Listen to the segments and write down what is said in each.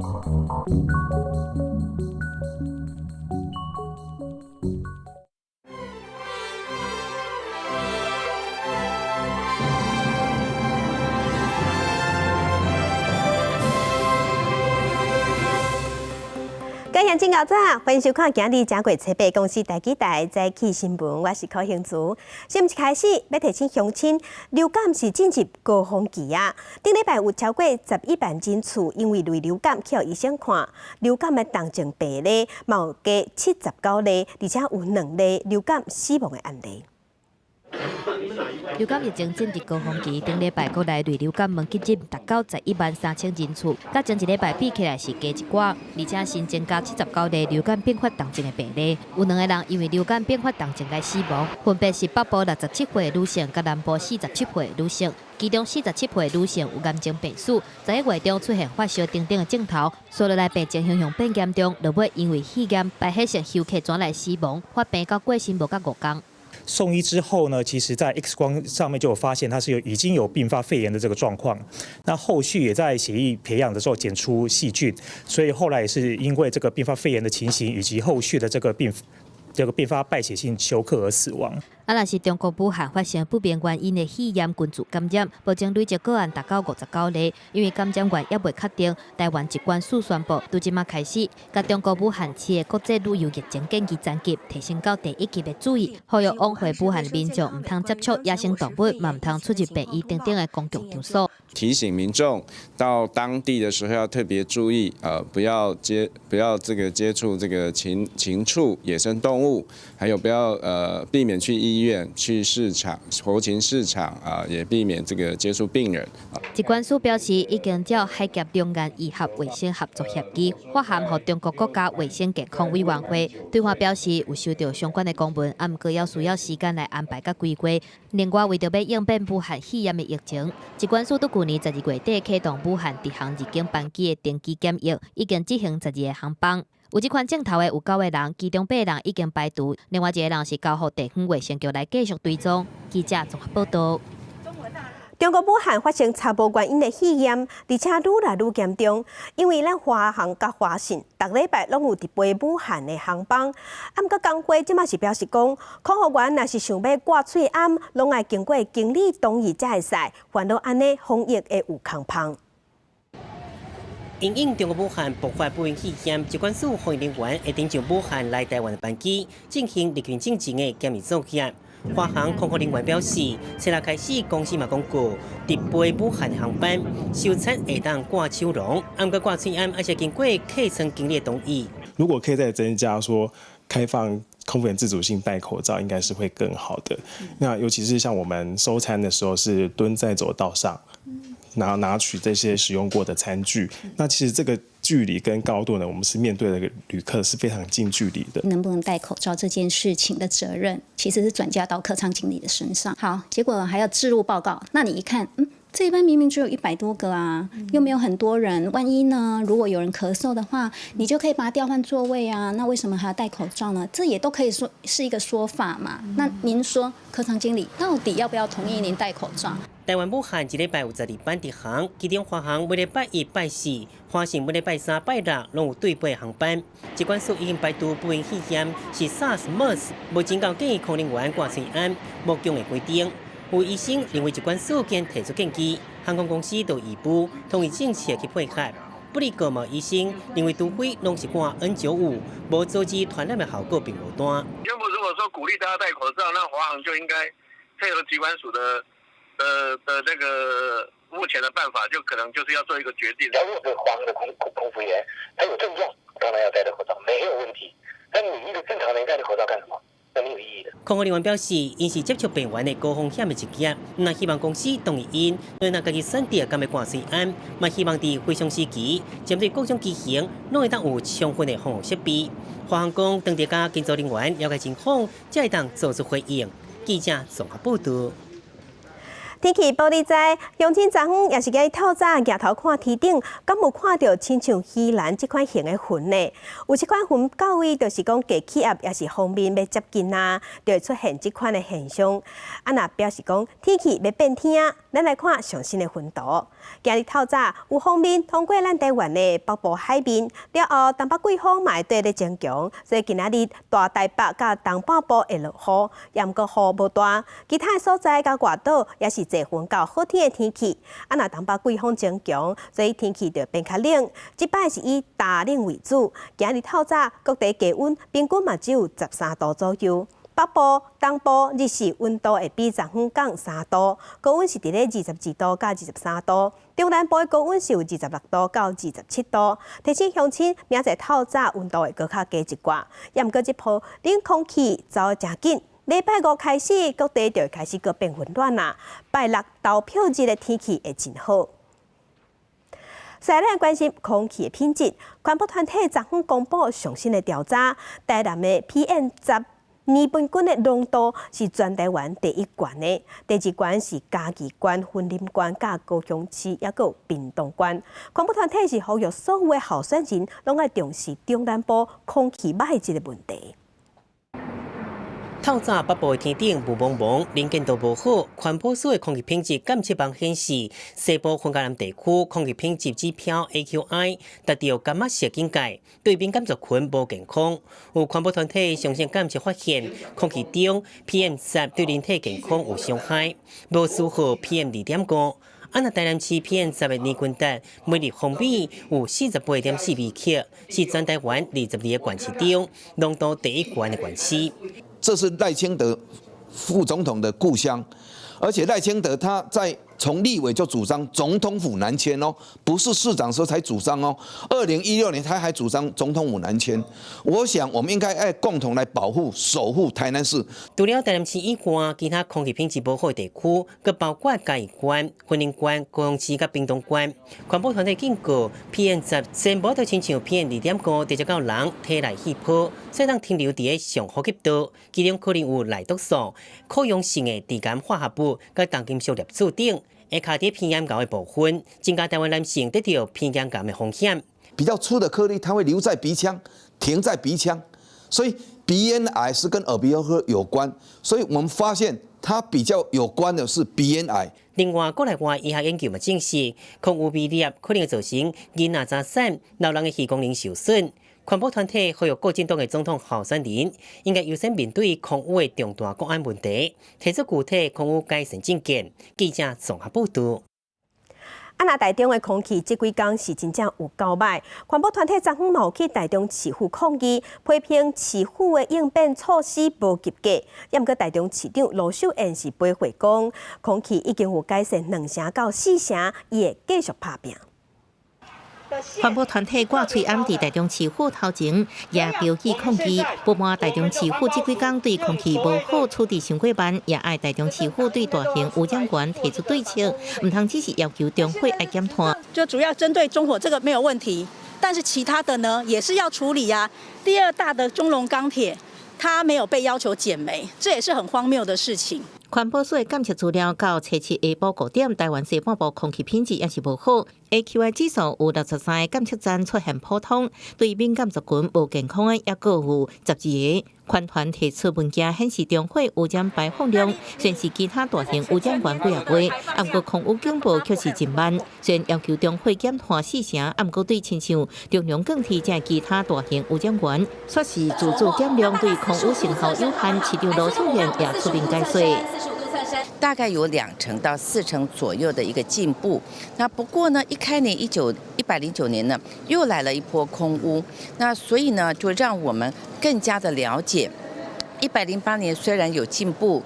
各位鄉親早，歡迎收看今日正月初八公視第幾台早起新聞，我是柯興慈。新聞一開始欲提醒鄉親，流感是進入高峰期啊！頂禮拜有超過11萬人次因為類流感去予醫生看，流感的重症病例嘛有加79例，而且有兩例流感死亡的案例。流感疫情進入高峰期，頂禮拜國內類流感問急診達到11萬3千人次，佮前一禮拜比起來是加一寡，而且新增加79例流感併發重症的病例，有兩個人因為流感併發重症來死亡，分別是北部67歲的女性佮南部47歲的女性，其中47歲的女性有癌症病史，11月中出現發燒等等的症頭，紲落來病情形象變嚴重，落尾因為肺炎敗血性休克轉來死亡，發病到過身無到5工。送醫之後呢，其實在 X 光上面就有發現他是有已經有併發肺炎的這個狀況。那後續也在血液培養的時候檢出細菌，所以後來也是因為這個併發肺炎的情形以及後續的這個併發敗血性休克而死亡。啊，若是中國武漢發生不明原因的肺炎群組感染，目前累計個案達到59例，因為感染源猶未確定。台灣疾管署宣布，對這馬開始，共中國武漢市的國際旅遊疫情建議層級提升到第一級的注意，呼籲往回武漢民眾毋通接觸野生動物，嘛毋通出入病院等等的公共場所。提醒民眾到當地的時候要特別注意，不要這個接觸這個禽畜、野生動物，還有不要避免去醫院、去市場、活禽市場啊，也避免這個接觸病人。疾管署表示，已經照海峽兩岸醫學衛生合作協議發函予中國國家衛生健康委員會，對方表示有收到相關的公文，啊，毋過猶需要時間來安排佮規劃。另外，為著欲應變武漢肺炎的疫情，疾管署佇舊年12月底啟動武漢直航入境班機的定期檢疫，已經執行12個航班。有這款症頭的有九個人，其中八個人已經排除，另外一個人是交予地方衛生局來繼續追蹤。記者綜合報道。中國武漢發生查無原因的肺炎，而且愈來愈嚴重。因為咱華航佮華信，逐禮拜攏有直飛武漢的航班。啊，毋過工會這馬是表示講，空服員若是想欲掛喙罨，攏愛經過經理同意才會使，煩惱按呢防疫會有空縫。因應中國武漢爆發不明肺炎，疾管署防疫人員會登上武漢來台灣的班機進行入境進前的檢疫作業。華航空服人員表示，初六開始公司嘛公告，直飛武漢航班收餐會當掛手籠，毋過掛喙罨，愛是經過客艙經理的同意。如果可以再增加說開放空服員自主性戴口罩，應該是會更好的。那尤其是像我們收餐的時候，是蹲在走道上，然後拿取這些使用過的餐具，那其實這個距離跟高度呢，我們是面對的旅客是非常近距離的。能不能戴口罩這件事情的責任，其實是轉嫁到客艙經理的身上。好，結果還要置入報告，那你一看，這一班明明只有100多個啊，又沒有很多人，萬一呢？如果有人咳嗽的話，你就可以把他調換座位啊。那為什麼還要戴口罩呢？這也都可以說是一個說法嘛。那您說，客艙經理到底要不要同意您戴口罩？台灣武漢一禮拜有12班直航，其中華航每禮拜一、拜四，華信每禮拜三、拜六攏有對飛航班。疾管署已經排除不明肺炎是 SARS、MERS，無警告建議空人員掛喙罨，無強的規定。有醫生認為疾管署間提出建議，航空公司都義務同意政策去配合。不過，國貿醫生認為，除非攏是掛 N95，無阻止傳染的效果並無大。要不如果說鼓勵大家戴口罩，那華航就應該配合疾管署的那個目前的辦法，就可能就是要做一個決定。如果是華航的空服員，他有症狀，當然要戴着口罩，沒有問題。但你一個正常人戴着口罩幹什麼？那沒有意義的。空服人員表示，𪜶是接觸病患的高風險的職業，若希望公司同意𪜶，若家己選擇敢欲掛喙罨，嘛希望佇非常時期，針對各種機型，攏會當有充分的防護設備。華航講，當地佮工作人員了解情況，才會當做出回應。記者綜合報道。天氣報你知，鄉親昨昏抑是今透早蜈頭看天頂，敢有看著親像魚籃這款型的雲呢？有這款雲到位，就是講低氣壓抑是鋒面欲接近啊，就會出現這款的現象。啊，若表示講天氣欲變天啊，咱來看上新的溫度。今日透早有鋒面通過咱台灣的北部海面，了後東北季風嘛會綴咧增強，所以今仔日大台北佮東半部會落雨，毋過雨無大。其他的所在佮外島也是濟雲到好天的天氣。啊，若東北季風增強，所以天氣就變較冷。這擺是以大冷為主。今日透早各地低溫平均嘛只有13度左右。北部、東部日時溫度會比昨昏降3度，高溫是佇咧22度到23度。中南部的高溫是有26度到27度。提醒鄉親，明仔載透早溫度會閣較低一寡。也毋過這波冷空氣走得誠緊，禮拜五開始各地就會開始閣變溫暖啦。拜六投票日的天氣會真好。再來關心空氣的品質，環保團體昨昏公布上新的調查，台南的 PM 10年平均的濃度是全台灣第一懸的，第二懸是嘉義縣、雲林縣、佮高雄市，抑閣有屏東縣。環保團體是呼籲所有的候選人，攏愛重視中南部空氣歹這个問題。透早北部的天頂霧濛濛，能見度無好。環保署的空氣品質監測網顯示，西部雲嘉南地區空氣品質指標 AQI 達到柑仔色警戒，對敏感族群無健康。有環保團體上新監測發現，空氣中 PM 10對人體健康有傷害，無符合 PM 2.5。啊，若台南市 PM 10的年均值每立方米有48.4微克，是全台灣22個縣市中濃度第一懸的縣市。這是賴清德副總統的故鄉，而且賴清德他在從立委就主張總統府南遷哦，不是市長時候才主張哦。2016年他還主張總統府南遷。我想我們應該愛共同來保護、守護台南市。除了台南市以外，其他空氣品質無好的地區，閣包括嘉義縣、雲林縣、高雄市佮屏東縣。環保團體警告，PM 10雖然無得親像 PM 2.5直接到人體內氣泡，所以當停留佇咧上呼吸道，其中可能有內毒素、可溶性的致癌化合物、佮重金屬粒子等，會卡佇鼻咽喉的部分，增加台灣男性得著鼻咽癌的風險。比較粗的顆粒，它會留在鼻腔，停在鼻腔，所以鼻咽癌是跟耳鼻喉科有關。所以我們發現它比較有關的是鼻咽癌。另外，國內外醫學研究嘛證實，空污微粒可能造成囡仔早產、老人的肺功能受損。環保團體呼籲國進黨的總統候選人應該優先面對空污的重大國安問題，提出具體空污改善政見。記者綜合報導。啊，若台中的空氣這幾工是真正有夠歹，環保團體昨昏嘛有去台中市府抗議，批評市府的應變措施無及格。也毋過台中市長盧秀燕是回應講，空氣已經有改善2成到4成，伊會繼續拍拚。環保團體掛喙罨佇台中市府頭前，也標記抗議，不滿台中市府這幾工對空氣無好處置傷過慢，也愛台中市府對大型污染源提出對策，毋通只是要求中火愛減碳。就主要針對中火這個沒有問題，但是其他的呢也是要處理呀。第二大的中榮鋼鐵，它沒有被要求減煤，這也是很荒謬的事情。環保署的監測資料到初七下晡5點，台灣西半部空氣品質也是無好，AQI 指數有63個監測站出現普通，對敏感族群無健康的抑閣有12個。環團提出文件顯示，中火污染排放量雖然是其他大型污染源幾仔倍，毋過空污警報卻是真慢。雖然要求中火減碳4成，毋過對親像中榮鋼鐵這其他大型污染源，卻是自主減量對空污成效有限。市長盧秀燕也出面解說。大概有2成到4成左右的一個進步。那不過呢，一開年109年呢，又來了一波空污。那所以呢，就讓我們更加的了解，108年雖然有進步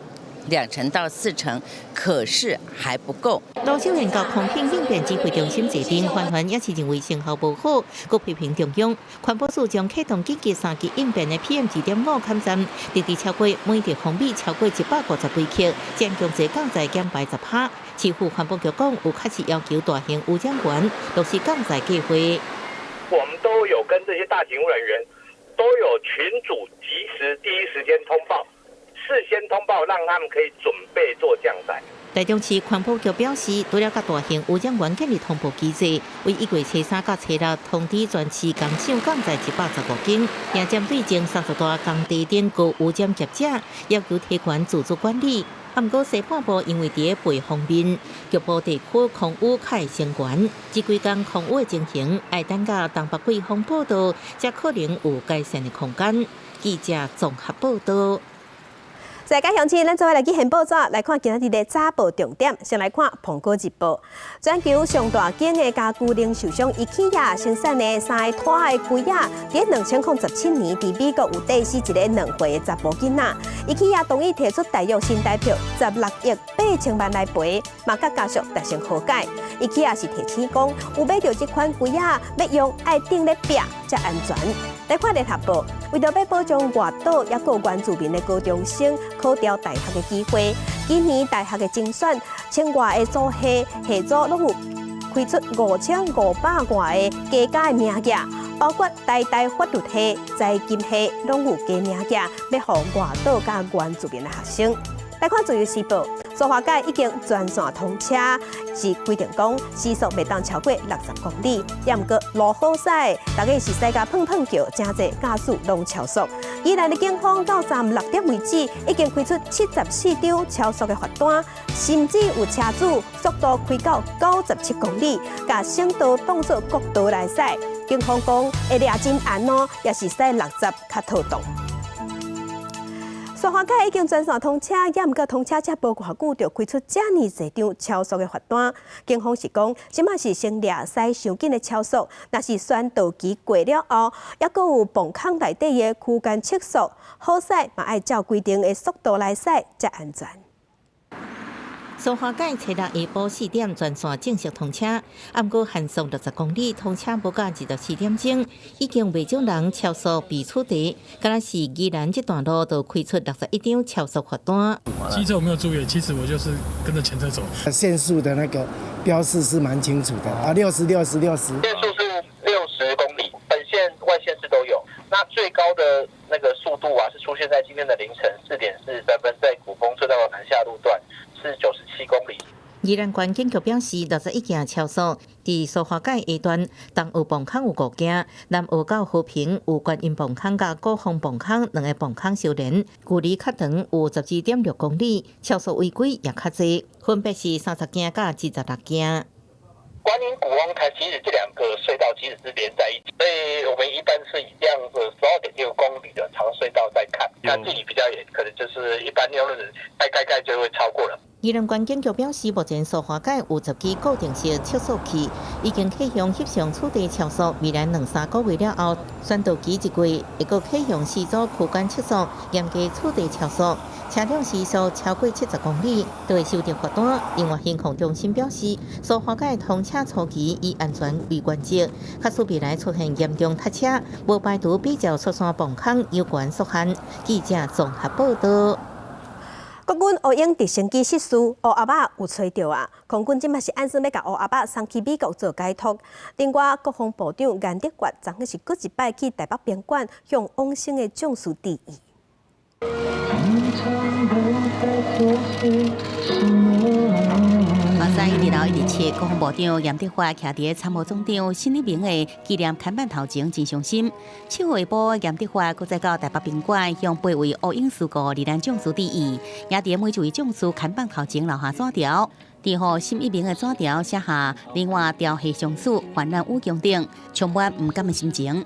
2成到4成，可是還不夠。盧秀燕到空品應變指揮中心坐鎮，環團也是認為成效無好，閣批評中央環保署將啟動緊急三級應變的 PM 2.5監站，直至超過每立方米超過150微克，將強制降載減排10%。市府環保局講，有確實要求大型污染源落實降載計劃。我們都有跟這些大型污染源都有群組，及時第一時間通報，事先通報，讓他們可以準備做降載。台中市環保局表示，除了佮大型污染源建立通報機制，為1月初3到初6通知全市工廠降載115間，也針對前30大工地頂高污染業者，要求提懸自主管理。毋過西半部因為佇咧背風面，局部地區空污較會升懸。這幾工空污的情形，愛等到東北季風報到，才可能有改善的空間。記者綜合報道。在家鄉親，咱做伙來去現報紙來看今仔日的早報重點。先來看《蘋果日報》，全球上大間的家具零售商 IKEA 生產的三个拖的櫃仔，佇2017年佇美國有綴死一个2歲的查埔囡仔。IKEA 同意提出大約新台票16億8千萬來賠，嘛佮家屬達成和解。IKEA 是提醒講，有買著這款櫃仔，欲用愛釘咧壁才安全。來看聯合報，為著欲保障外島抑閣原住民的高中生考著大學的機會，今年大學的甄選，千外个組系系組攏有開出5500外个加加的名額，包括台大法律系、財經系攏有加名額，欲予外島佮原住民的學生。來看自由時報，蘇花改已經全線通車，是規定講時速袂當超過60公里。也毋過路好駛，逐家是駛甲噴噴叫，誠濟駕駛攏超速。宜蘭的警方到昨昏6點為止，已經開出74張超速的罰單，甚至有車主速度開到97公里，共省道當作國道來駛。警方講會掠真嚴哦，也是駛60較妥當。蘇花改已經全線通車，也毋過通車才無偌久就開出遮爾濟張超速的罰單。警方是講，這馬是先掠駛傷緊的超速，若是宣導期過了後，抑閣有磅空內底的區間測速，好駛嘛愛照規定的速度來駛才安全。蘇花改初六下晡4點全線正式通車，毋過限速60公里，通車無到24點鐘，已經袂少人超速被取締。敢若是宜蘭這段路就開出61張超速罰單。機車我沒有注意，其實我就是跟着前車走。限速的那個標示是蠻清楚的啊，六十六十六十。限速是60公里，本線外縣市都有。那最高的那個速度啊，是出現在今天的凌晨4點43分，在鼓峰隧道的南下路段是97公里。宜蘭縣警局表示，61件超速，佇蘇花改下段東澳磅空有五件，南澳到和平有觀音磅空佮鼓峰磅空兩個磅空相連，距離較長有12.6公里，超速違規也較濟，分別是30件佮26件。觀音鼓峰它其實這兩個隧道其實是連在一起，所以我們一般是以這樣子12.6公里的長隧道在看，那距離比較遠，可能就是一般用的大概概就會超過了。宜蘭縣警局表示，目前蘇花改有10支固定式測速器，已經啟向翕相取締超速。未來兩三個月了後，宣導期一過，會閣啟用四組區間測速，嚴格取締超速。車輛時速超過70公里，就會收到罰單。另外，行控中心表示，蘇花改通車初期以安全為原則，假使未來出現嚴重塞車，無排除比照雪山磅空有關速限。記者綜合報道。國軍烏鷹直升機失事，烏鴨仔有揣著啊！空軍這馬是按算欲共烏鴨仔送去美國做解託。另外，國防部長顏德月昨昏是閣一擺去台北賓館向往生的將士致意。嘛在2樓107，國防部長嚴德發徛佇參謀總長沈一鳴的紀念看板頭前，真傷心。7號下晡，嚴德發閣再到台北賓館向八位烏鷹事故罹難將士致意，也佇每一位將士看板頭前留下紙條，佇予沈一鳴的紙條寫下另外雕刻相思，患難與共等，充滿毋甘的心情。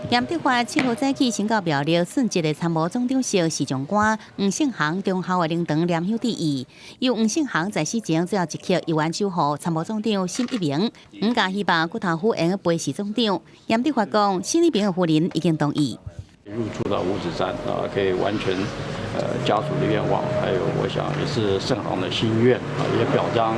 嚴德發7號早起先到苗栗殉職的參謀總長室視像官黃勝航忠孝的靈堂念香致意。由黃勝航在死前最後一刻，遺願守護參謀總長沈一鳴，黃家希望骨頭府會用陪侍總長。嚴德發講，沈一鳴的夫人已經同意。入住到五指山啊，可以完成家屬的願望，還有我想也是勝航的心願啊，也表彰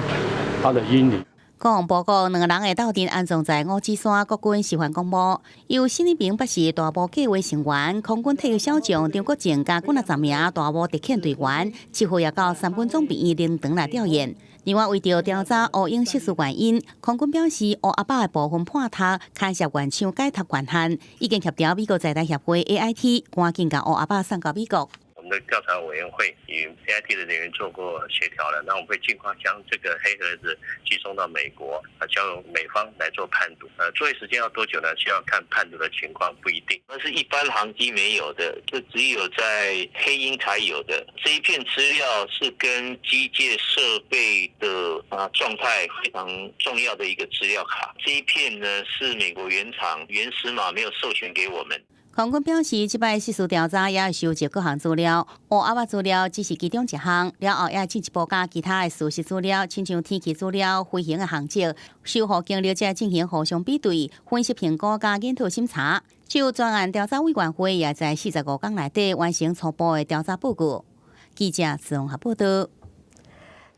他的英靈。國防部講，兩个人的鬥陣安葬在五指山國軍示範公墓，由沈一鳴北是大埔計劃成員、空軍退役小將張國正佮幾若十名大埔特遣隊員，7號也到三軍總病院靈堂來吊唁。另外，為著調查烏鷹失事原因，空軍表示烏鴨仔的部分破塔牽涉原廠解脫權限，已經協調美國在台協會 AIT，趕緊共烏鴨仔送到美國。我們的調查委員會與 AIT 的人員做過協調了，那我們會盡快將這個黑盒子寄送到美國，啊，交由美方來做判讀。作業時間要多久呢？需要看判讀的情況，不一定。那是一般航機沒有的，這只有在黑鷹才有的。這一片資料是跟機械設備的狀態非常重要的一個資料卡。這一片呢是美國原廠原始碼沒有授權給我們。空軍表示，這擺實施調查也會收集各項資料，烏鴨仔資料只是其中一項，了後也進一步佮其他的事實資料，親像天氣資料、飛行的航跡、修護經歷才進行互相比對、分析評估佮研討審查。就專案調查委員會也在45天內底完成初步的調查報告。記者綜合報道。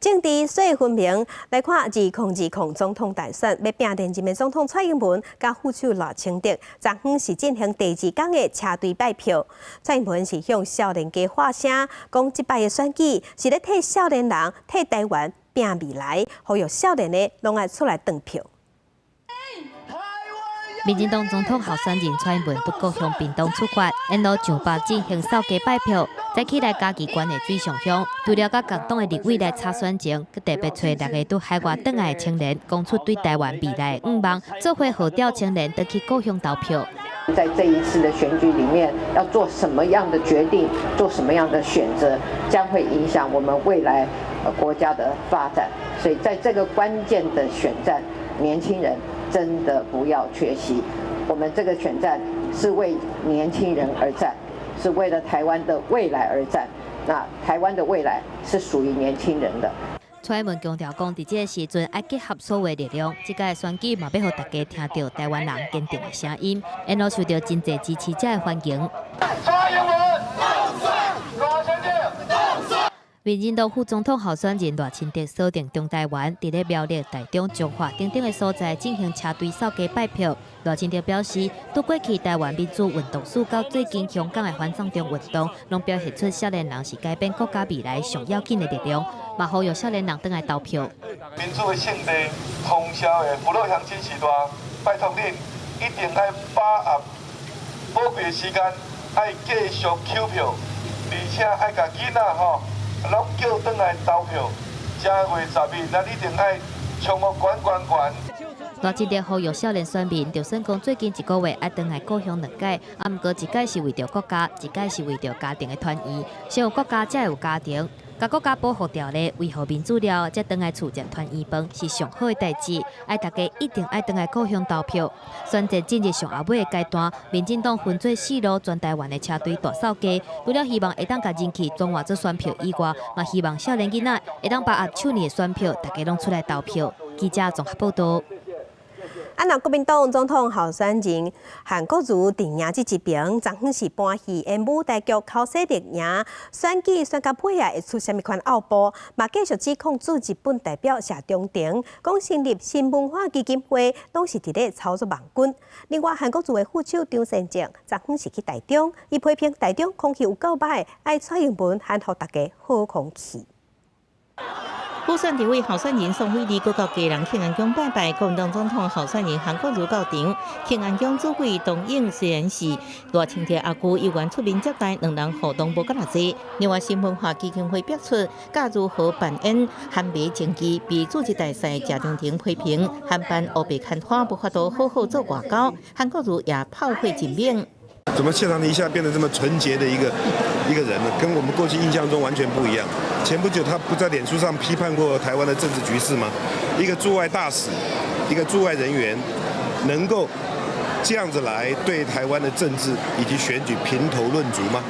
政治說分明來看，2020總統大選，欲拼連任的總統蔡英文佮副手賴清德，昨昏是進行第二工的車隊拜票。蔡英文是向少年家發聲，講這擺的選舉是咧替少年人、替台灣拼未來，呼籲少年的攏愛出來投票。民進黨總統候選人蔡英文對故鄉屏東出發，沿路上北進行掃街拜票，早起來嘉義縣的水上鄉，除了佮共黨的立委來查選情，閣特別揣六个對海外轉來的青年，講出對台灣未來的願望，做伙號召青年轉去故鄉投票。在這一次的選舉裡面，要做什麼樣的決定，做什麼樣的選擇，將會影響我們未來國家的發展。所以，在這個關鍵的選戰，年輕人真的不要缺席。我們這個選戰是為年輕人而戰，是為了台灣的未來而戰。那台灣的未來是屬於年輕人的。蔡英文強調講，佇這个時陣愛結合所有力量，這屆選舉嘛欲予大家聽著台灣人堅定的聲音，沿路受著真濟支持者的歡迎。蔡英文，賴清德，民進黨副總統候選人賴清德鎖定中台灣，佇咧苗栗、台中、彰化等等的所在進行車隊掃街拜票。賴清德表示，對過去台灣民主運動史到最近香港的反送中運動，攏表現出少年人是改變國家未來上要緊的力量，嘛呼籲少年人轉來投票。民主的勝利，通宵的父老鄉親時代，拜託恁一定愛把握寶貴的時間，愛繼續抾票，而且愛共囡仔吼攏叫轉來投票。正月10日，咱一定愛衝予懸懸懸。賴清德呼籲少年選民，就算講最近一個月愛轉來故鄉兩擺，啊，毋過一擺是為著國家，一擺是為著家庭的團圓。先有國家，才會有家庭。共國家保護條例，維護民主了，才轉來厝食團圓飯是上好的代誌。愛大家一定愛轉來故鄉投票。選戰進入上後尾的階段，民進黨分做四路全台灣的車隊大掃街，除了希望會當共人氣轉換做選票以外，嘛希望少年囡仔會當把握手裡的選票，大家攏出來投票。記者綜合報道。啊，那國民黨總統候選人韓國瑜陣營這一邊，昨昏是搬戲演舞台劇口說綠營，選舉選到尾仔會出啥物款奧步，嘛繼續指控駐日本代表謝長廷，講成立新文化基金會，攏是佇咧操作網軍。另外，韓國瑜的副手張善政，昨昏是去台中，伊批評台中空氣有夠歹，愛蔡英文喊予大家好空氣。輔選立委候選人宋惠麗閣到基隆慶安宮拜拜，國民黨總統候選人韓國瑜到場。慶安宮主委董英雖然是賴清德阿舅猶原出面接待，兩人互動無閣偌濟。另外，新文化基金會表出，佮如何扮演韓美政治，被駐日大使謝長廷批評，韓辦烏白牽拖無法度好好做外交，韓國瑜也炮火真猛。怎麼謝長廷一下變得這麼純潔的一個人呢？跟我們過去印象中完全不一樣。前不久他不在臉書上批判過台灣的政治局勢嗎？一個駐外大使，一個駐外人員，能夠這樣子來對台灣的政治以及選舉評頭論足嗎？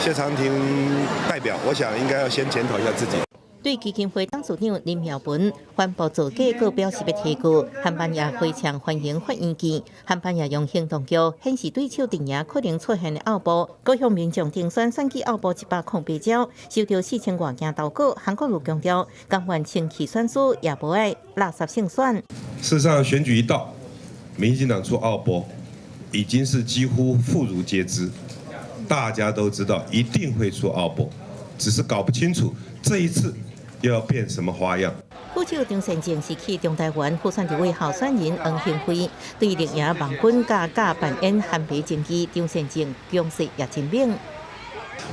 謝長廷代表，我想應該要先檢討一下自己。對基金會董事長林妙文宣布造假，閣表示欲提告，韓辦也非常歡迎法院見。韓辦也用行動劇顯示對手陣營可能出現的奧步，閣向民眾徵選選舉奧步108招，收著4000外件投稿。韓國瑜強調，甘願清氣選輸，也無愛垃圾勝選。事實上，選舉一到，民進黨出奧步，已經是幾乎婦孺皆知，大家都知道一定會出奧步，只是搞不清楚這一次又要變什麼花樣？副手張善政是去中台灣輔選立委候選人黃興輝，對綠營網軍佮扮演韓白政治，張善政攻勢也真猛。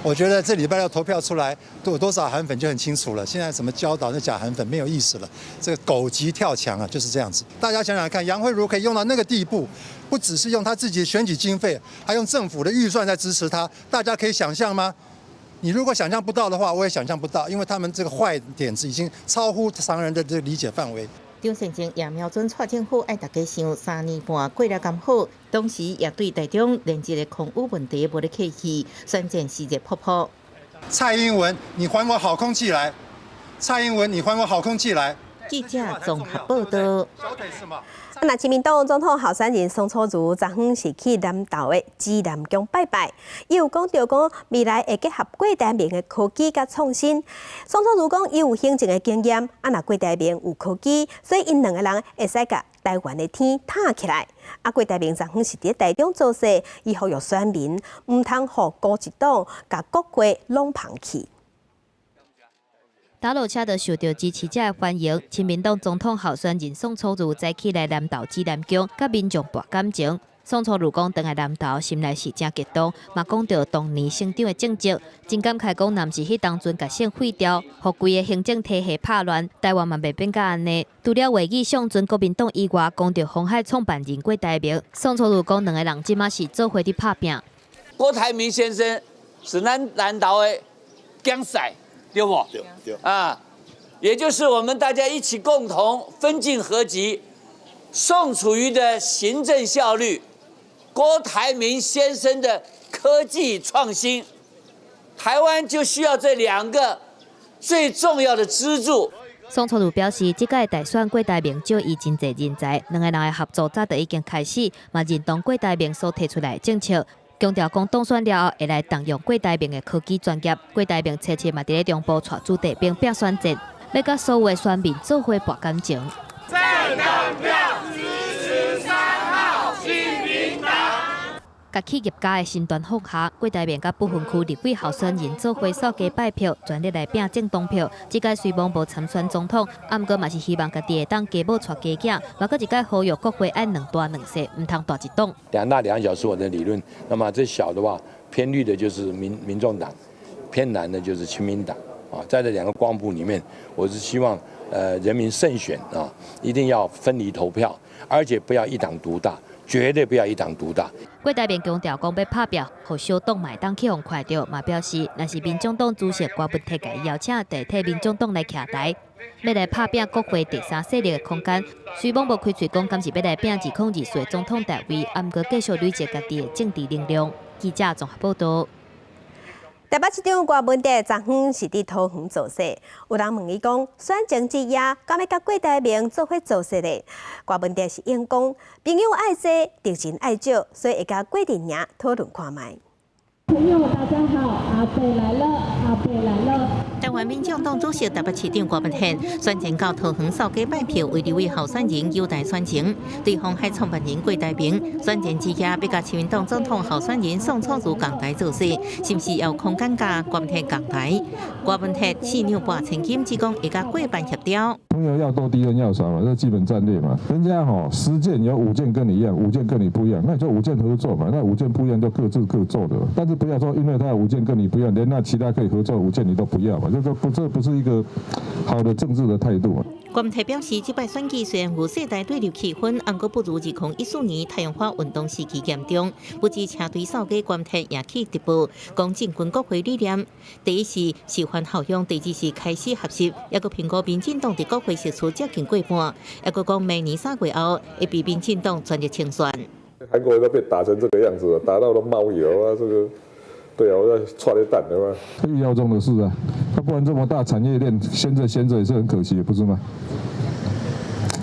我覺得這禮拜六投票出來，有多少韓粉就很清楚了。現在什麼教導那假韓粉沒有意思了，這個狗急跳牆啊，就是這樣子。大家想想看，楊慧如可以用到那個地步，不只是用他自己的選舉經費，還用政府的預算在支持他，大家可以想象嗎？你如果想象不到的話，我也想象不到，因為他們這個壞點子已經超乎常人的這個理解範圍。張善政也瞄準蔡政府愛大家想3年半過了甘好，同時也對台中連日的空污問題無咧客氣，宣戰是熱撲撲。蔡英文，你還我好空氣來！蔡英文，你還我好空氣來！記者綜合報道。那親民黨總統候選人宋楚瑜昨昏是去南投的紫南宮拜拜，伊有講著講未來會結合郭台銘的科技佮創新。宋楚瑜講伊有行政的經驗，啊若郭台銘有科技，所以𪜶兩个人會使共台灣的天罩起來。啊，郭台銘昨昏是佇台中造勢，伊呼籲選民毋通予孤一黨共國會攏捧去。打落車就受著支持者的歡迎。親民黨總統候選人宋楚瑜早起來南投紫南宮，佮民眾搏感情。宋楚瑜講，轉來南投，心內是誠激動，嘛講著當年省長的政績，真感慨講，若毋是彼當陣共省廢掉，予規個行政體系拍亂，台灣嘛袂變甲按呢。除了話語上陣國民黨以外，講著鴻海創辦人郭台銘，宋楚瑜講，兩个人這馬是做伙佇拍拚。郭台銘先生是咱南投的囝婿。對不？對對啊，也就是我們大家一起共同分進合擊，宋楚瑜的行政效率，郭台銘先生的科技創新，台灣就需要這兩個最重要的支柱。宋楚瑜表示，這屆大選郭台銘借伊真濟人才，兩个人的合作早就已經開始，嘛認同郭台銘所提出來的政策。強調講當選了後會來動用郭台銘的科技專業。郭台銘初七嘛佇咧中部帶子弟兵拼選戰，欲佮所有的選民做伙搏感情。正票支持3號親民黨。共企業家的身段放下，郭台銘佮不分區立委候選人做伙掃街拜票，全力來拼政黨票。這屆雖罔無參選總統，啊，毋過嘛是希望家己會當加母帶家囝，嘛閣一擺呼籲國會愛兩大兩細，毋通大一黨。兩大兩小是我的理論，那麼這小的話，偏綠的就是民眾黨，偏藍的就是親民黨。啊，在這兩個光譜裡面，我是希望人民慎選啊，一定要分離投票，而且不要一黨獨大。絕對不要一黨獨大。郭台銘強調講欲拍拚，予小黨嘛會當去予看著，嘛表示，若是民眾黨主席郭文鐵共伊邀請，就會替民眾黨來徛台，欲來拍拚國會第三勢力的空間。雖罔無開喙講，敢是欲來拚2024總統大位，啊，毋過繼續累積家己的政治能量。記者綜合報導。台北市長郭文哲昨昏是佇桃園造勢，有人問伊講，選前之夜，敢欲佮郭台銘做伙造勢咧？郭文哲是應講，朋友愛濟，敵人愛少，所以會佮郭陣營討論看覓。朋友，大家好，阿伯來了，阿伯來了。台灣民眾黨主席台北市長郭文哲選前到桃園掃街拜票，為立委候選人優待選情。對鴻海創辦人郭台銘選前之夜，欲佮親民黨總統候選人宋楚瑜仝台造勢，是毋是有空間佮郭文哲仝台？郭文哲4兩撥千金，只講會佮過半協調。朋友要多，敵人要少嘛，這基本戰略嘛。人家吼10件有5件跟你一樣，5件跟你不一樣，那就5件合作嘛。那5件不一樣就各自各做的，但是不要說因為他5件跟你不一樣，連那其他可以合作5件你都不要嘛。這不是一個好的政治的態度。郭文哲表示，這擺選舉雖然有世代對立氣氛，毋過不如2014年太陽花運動時期嚴重。不止車隊掃街，郭文哲也去直播，講進軍國會理念。第一是示範效用，第二是開始學習，抑閣評估民進黨佇國會席次接近過半，抑閣講明年3月後會被民進黨全力清算。韓國都被打成這個樣子了，打到都冒油啊！這個。對啊，我在踹一蛋對吧？預料中的事啊，他不然這麼大產業鏈，閒著閒著也是很可惜，不是嗎？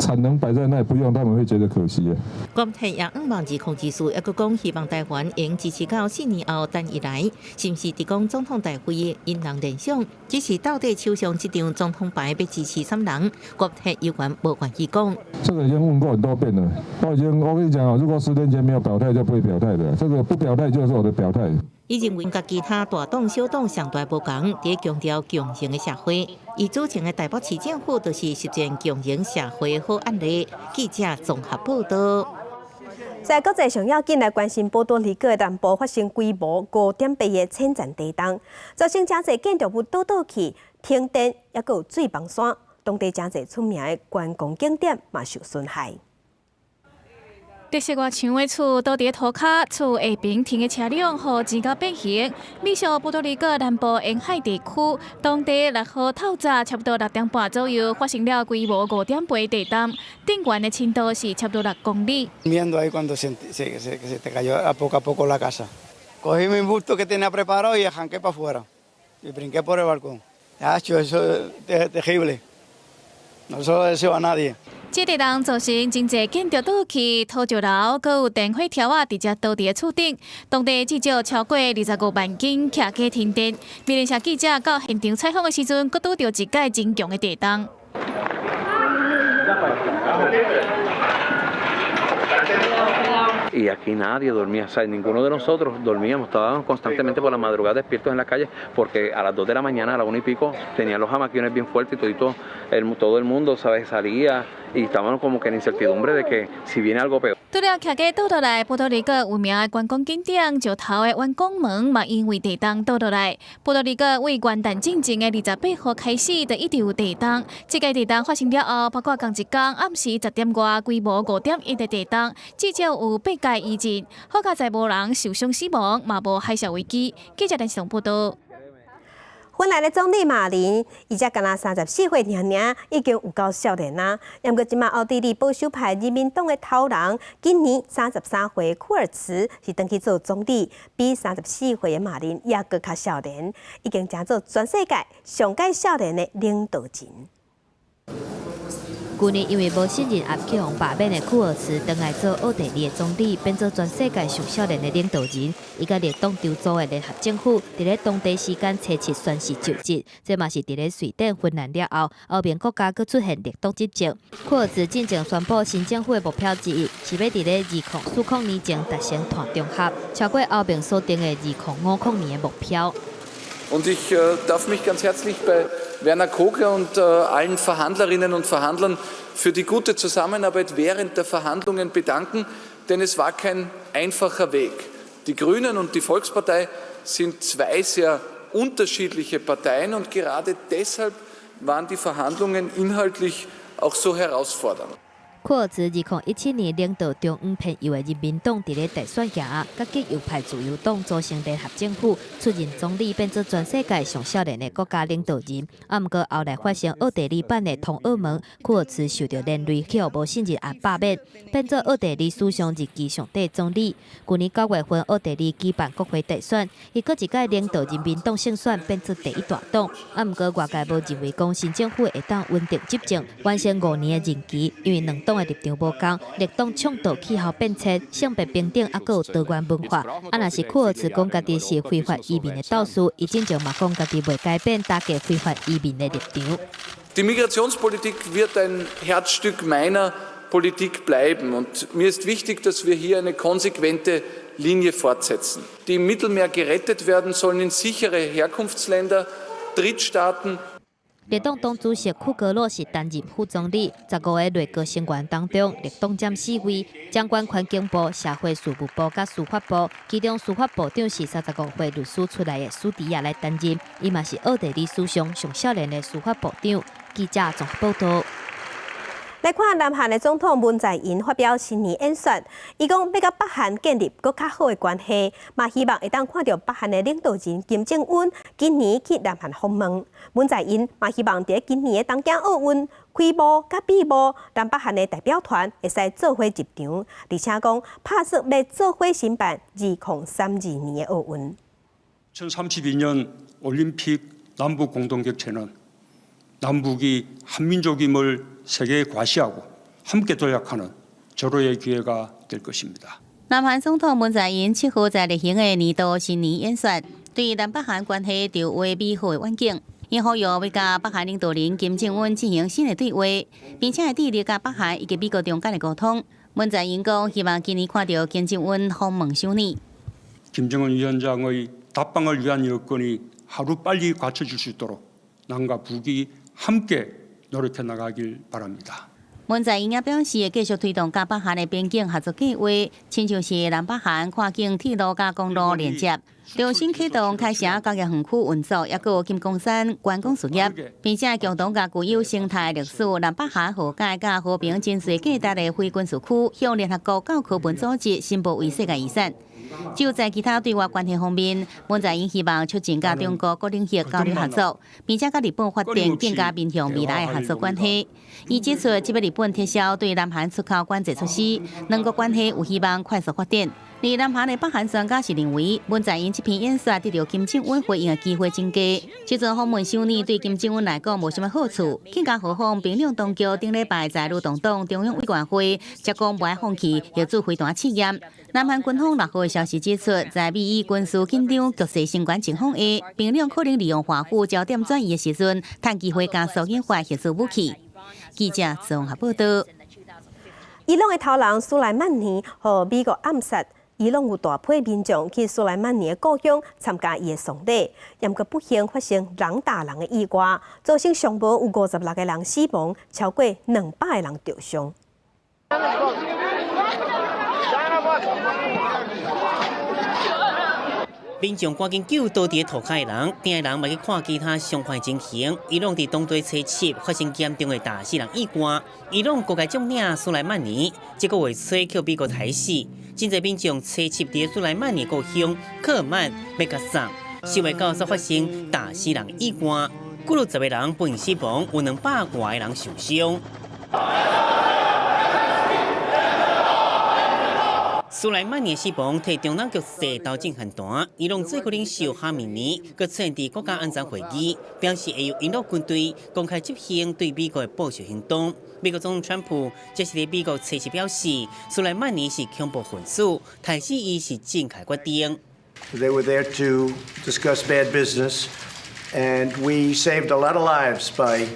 產能擺在那不用，他們會覺得可惜啊。郭文哲也向望2024，抑閣講希望台灣會支持到4年後等伊來，是毋是佇講總統大位引人聯想？只是到底手上這張總統牌欲支持啥人？郭文哲猶原無願意講。這個已經問過很多遍了，我已經我跟你講啊，如果10年前沒有表態，就不會表態的。這個不表態就是我的表態。伊認為，佮其他大黨、小黨上大無仝，佇強調共榮的社會。伊組成的台北市政府就是實踐共榮社會的好案例。記者綜合報導。在國際上要緊來關心波多黎各的南部發生規模5.8的淺層地動，造成誠濟建築物倒倒去、停電，抑閣有水崩山，當地誠濟出名的觀光景點嘛受損害。特色外牆的厝倒佇塗跤，厝下爿停的車輛予錢甲變形。美國波多黎各南部沿海地區，當地6號透早差不多6點半左右，發生了規模5.8地動，震源的深度是差不多6公里。 Viendo ahí cuando se te cayó a poco a poco la casa. Cogí mi bulto que tenía preparado y arranqué para afuera. Y brinqué por el balcón. Eso es terrible. No se lo deseo a nadie. 這地動造成真濟建築倒去，土石流，閣有電火柱仔直接倒佇厝頂。當地至少超過25萬間徛家停電。美聯社記者到現場採訪的時陣，閣拄著一擺真強的地動。 Y aquí nadie dormía, o sea, ninguno de nosotros dormíamos, estábamos constantemente por la madrugada despiertos en la calle porque a las 2 de la mañana, a la 1 y pico, tenían los jamaquiones bien fuertes y todito, todo el mundo, ¿sabes? Salía y estábamos como que en incertidumbre de que si viene algo peor. 除了徛家倒落來，波多黎各有名的觀光景點石頭的遠光門嘛，因為地動倒落來。波多黎各為元旦進前的28號開始，就一直有地動。這個地動發生了後，包括仝一工暗時10點外規模5.1的地動，至少有8個餘震。好佳哉無人受傷死亡，嘛無海嘯危機。記者電視報道。芬蘭的總理馬林，伊才干焦34歲爾爾，已經有夠少年啊。毋過這馬奧地利保守派人民黨的頭人，今年33歲庫爾茨是轉去做總理，比34歲的馬林猶閣較少年，已經成做全世界上蓋少年的領導人。去年因為無信任案去予罷免的庫爾茨，轉來做奧地利的總理，變做全世界上少年的領導人。伊佮綠黨籌組的聯合政府，佇咧當地時間初七宣誓就職。這嘛是佇咧瑞典、芬蘭了後，歐盟國家閣出現綠黨執政。庫爾茨進前宣布新政府的目標之一，是欲佇咧2040年前達成碳中和，超過歐盟所定的2050年的目標。 Und ich darf mich ganz herzlich bei Werner Kogler und allen Verhandlerinnen und Verhandlern für die gute Zusammenarbeit während der Verhandlungen bedanken, denn es war kein einfacher Weg. Die Grünen und die Volkspartei sind zwei sehr unterschiedliche Parteien und gerade deshalb waren die Verhandlungen inhaltlich auch so herausfordernd. 庫爾茨2017年領導中央偏右的人民黨佇咧大選贏，佮極右派自由黨組成聯合政府，出任總理，變做全世界上少年的國家領導人。啊，毋過後來發生奧地利版的通俄門，庫爾茨受著連累，去予無信任案罷免，變做奧地利史上任期上短總理。去年9月份，奧地利舉辦國會大選，伊閣一擺領導人民黨勝選，變做第一大黨。啊，毋過外界無認為講新政府會當穩定執政，完成5年的任期，因為兩黨的立場無仝，綠黨倡導氣候變遷、性別平等，抑閣有多元文化。啊，若是庫爾茨講家己是非法移民的鬥士，伊進前嘛講家己袂改變打擊非法移民的立場。 Die Migrationspolitik wird ein Herzstück meiner Politik bleiben. Und mir ist wichtig, dass wir hier eine konsequente Linie fortsetzen. Die im Mittelmeer gerettet werden sollen in sichere Herkunftsländer, Drittstaaten. 綠黨黨主席庫格洛是擔任副總理，15个內閣成員當中，綠黨佔四位，掌管環境部、社會事務部佮司法部。其中司法部長是35歲律師出來的蘇迪亞來擔任，伊嘛是奧地利史上上少年的司法部長。記者綜合報導。來看南韓的總統文在寅發表新年演說，伊講欲佮北韓建立閣較好的關係，嘛希望會當看著北韓的領導人金正恩今年去南韓訪問。文在寅嘛希望佇今年的東京奧運開幕佮閉幕，南北韓的代表團會使做伙入場，而且講拍算欲做伙申辦2032年的奧運。 2032년 올림픽 남북 공동 개최는 남북이 한민족임을 세계에 과시하고 함께 도약하는 절호의 기회가 될 것입니다. 南韓總統文在寅7號在例行的年度新年演說，對南北韓關係著畫美好的願景。伊呼籲欲佮北韓領導人金正恩進行新的對話，並且會致力佮北韓以及美國中間的溝通。文在寅講，希望今年看著金正恩訪問首爾。 김정은 위원장의 답방을 위한 여건이 하루 빨리 갖춰질 수 있도록 남과 북이 함께 노력해 나가길 바랍니다. 文文在寅也表示，會繼續推動佮北韓的邊境合作計劃，親像是南北韓跨境鐵路佮公路連接，重新啟動開城工業園區運作，抑閣有金剛山觀光事業，並且共同共具有生態歷史南北韓和解佮和平真濟價值的非軍事區，向聯合國教科文組織申報為世界遺產。就在其他對外關係方面，文在寅希望促進佮中國各領域交流合作，並且佮日本發展更加面向未來的合作關係。伊指出，這擺日本撤銷對南韓出口管制措施，兩國關係有希望快速發展。而南韓的北韓專家是認為，文在寅這篇演說得著金正恩回應的機會真低。這陣訪問首爾對金正恩來講無啥物好處，更加何況平壤當局頂禮拜在勞動黨中央委員會才講無愛放棄核子飛彈試驗。南韓軍方6號的消息指出，在美伊軍事緊張局勢升懸情況下，平壤可能利用華府焦點轉移的時陣，趁機會加速研發核子武器。記者綜合報道。伊朗的頭人蘇萊曼尼予美國暗殺，伊朗有大批民眾去蘇萊曼尼的故鄉參加伊的喪禮，毋過不幸發生人打人的意外，造成上無有56個人死亡，超過200個人著傷。民眾趕緊救倒佇塗跤的人，碇的人嘛去看其他傷患情形。伊朗佇當地初七發生嚴重的打死人意外。伊朗國家將領蘇萊曼尼這個月初予美國刣死，真濟民眾初七佇蘇萊曼尼故鄉克爾曼欲共送，想袂到煞發生打死人意外，幾落十个人不幸死亡，有200外个人受傷。蘇萊曼尼死亡，替中東局勢投進寒單。伊朗最高領袖哈米尼閣出現佇國家安全會議，表示會由伊朗軍隊公開執行對美國的報復行動。美國總統川普這是佇美國初七表示，蘇萊曼尼是恐怖分子，刣死伊是正確決定。 They were there to discuss bad business, and we saved a lot of lives by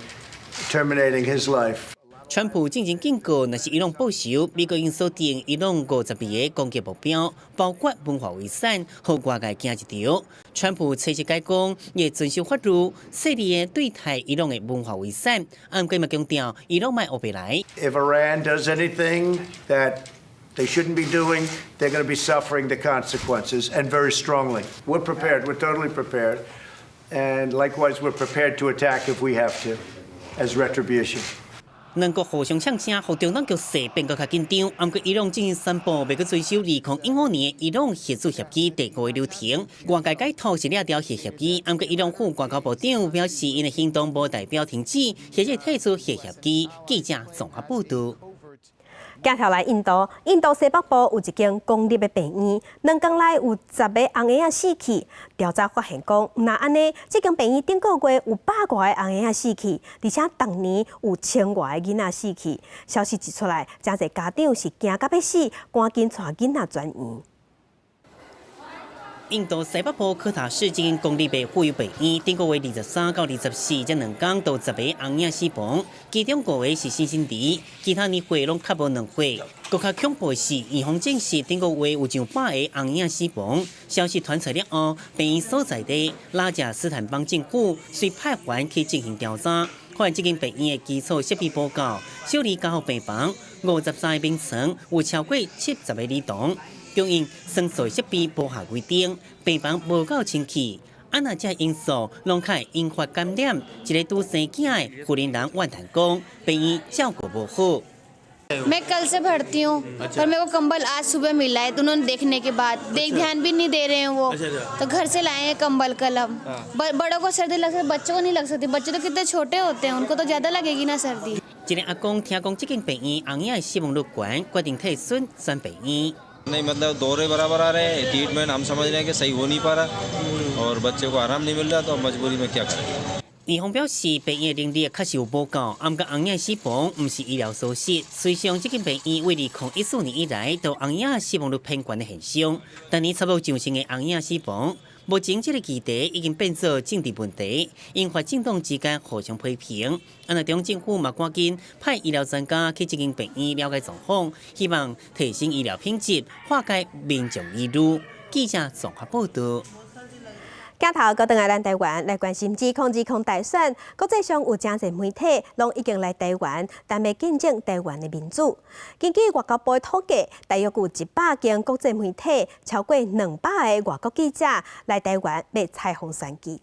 terminating his life. 川普進前警告，若是伊朗報仇，美國應鎖定伊朗52个攻擊目標，包括文化遺產，予外界驚一跳。川普初七解講，會遵守法律，細膩的對待伊朗的文化遺產，毋過嘛強調，伊朗莫烏白來。 If Iran does anything that they shouldn't be doing, they're going to be suffering the consequences, and very strongly. We're prepared. We're totally prepared, and likewise, we're prepared to attack if we have to, as retribution. 兩國互相嗆聲，予中東局勢變閣較緊張。毋過伊朗進前宣布，欲閣遵守2015年伊朗核子協議第五个流程，外界解讀是掠著核協議。毋過伊朗副外交部長表示，𪜶的行動無代表停止，或者退出核協議。記者綜合報道。鏡頭來印度，印度西北部有一間公立的病院，2工內有10個紅嬰仔死去。調查發現講，毋但按呢，這間病院頂個月有100外個紅嬰仔死去，而且逐年有千外个囡仔死去。消息一出來，誠濟家長是驚甲欲死，趕緊帶囡仔轉院。印度西北部科塔市這間公立的婦幼病院，頂個月23到24這2工都十個紅嬰死亡，其中五個是新生兒，其他年歲攏較無2歲。閣較恐怖的是，院方證實頂個月有上百个紅嬰死亡。消息傳出了後，病院所在地拉賈斯坦邦政府遂派員去進行調查，發現這間病院的基礎設備無夠，小兒加護病房53個病床有超過70個兒童。供應酸素設備無合規定，病房無夠清氣，啊若這因素攏較會引發感染。一个拄生囝的婦人人怨嘆講，病院照顧無好。 मैं कल से भर्ती हूँ, पर मेरे को कंबल आज सुबह मिला है। तो उन्होंने देखने के बाद देख ध्यान भी नहीं दे रहे हैं वो। तो घर से लाए हैं कंबल कल हम। बड़ों को सर्दी लग सकती, बच्चों को नहीं लग सकती। बच्चे तो कितने छोटे होते हैं, उनको तो ज़्यादा लगेगी ना सर्दी। 一个阿公聽講這間病院紅嬰死亡率懸，決定替孫轉病院。 नहीं, मतलब दौरे बराबर आ रहे हैं। ट्रीटमेंट हम समझ रहे हैं कि सही हो नहीं पा रहा और बच्चे को आराम नहीं मिल रहा, तो मजबूरी में क्या करें？院方表示，病院能力確實有無夠，毋過紅嬰死亡毋是醫療疏失。事實上，這間病院為2014年以來，都紅嬰死亡率偏懸的現象。逐年差不多上升的紅嬰死亡，目前這个議題已經變做政治問題，引發政黨之間互相批評。啊，若中政府嘛趕緊派醫療專家去這間病院了解狀況，希望提升醫療品質，化解民眾疑慮。記者綜合報道。鏡頭閣轉來咱台灣來關心2020大選，國際上有誠濟媒體攏已經來台灣，等欲見證台灣的民主。根據外交部的統計，大約有100間國際媒體，超過200个外國記者來台灣欲採訪選舉。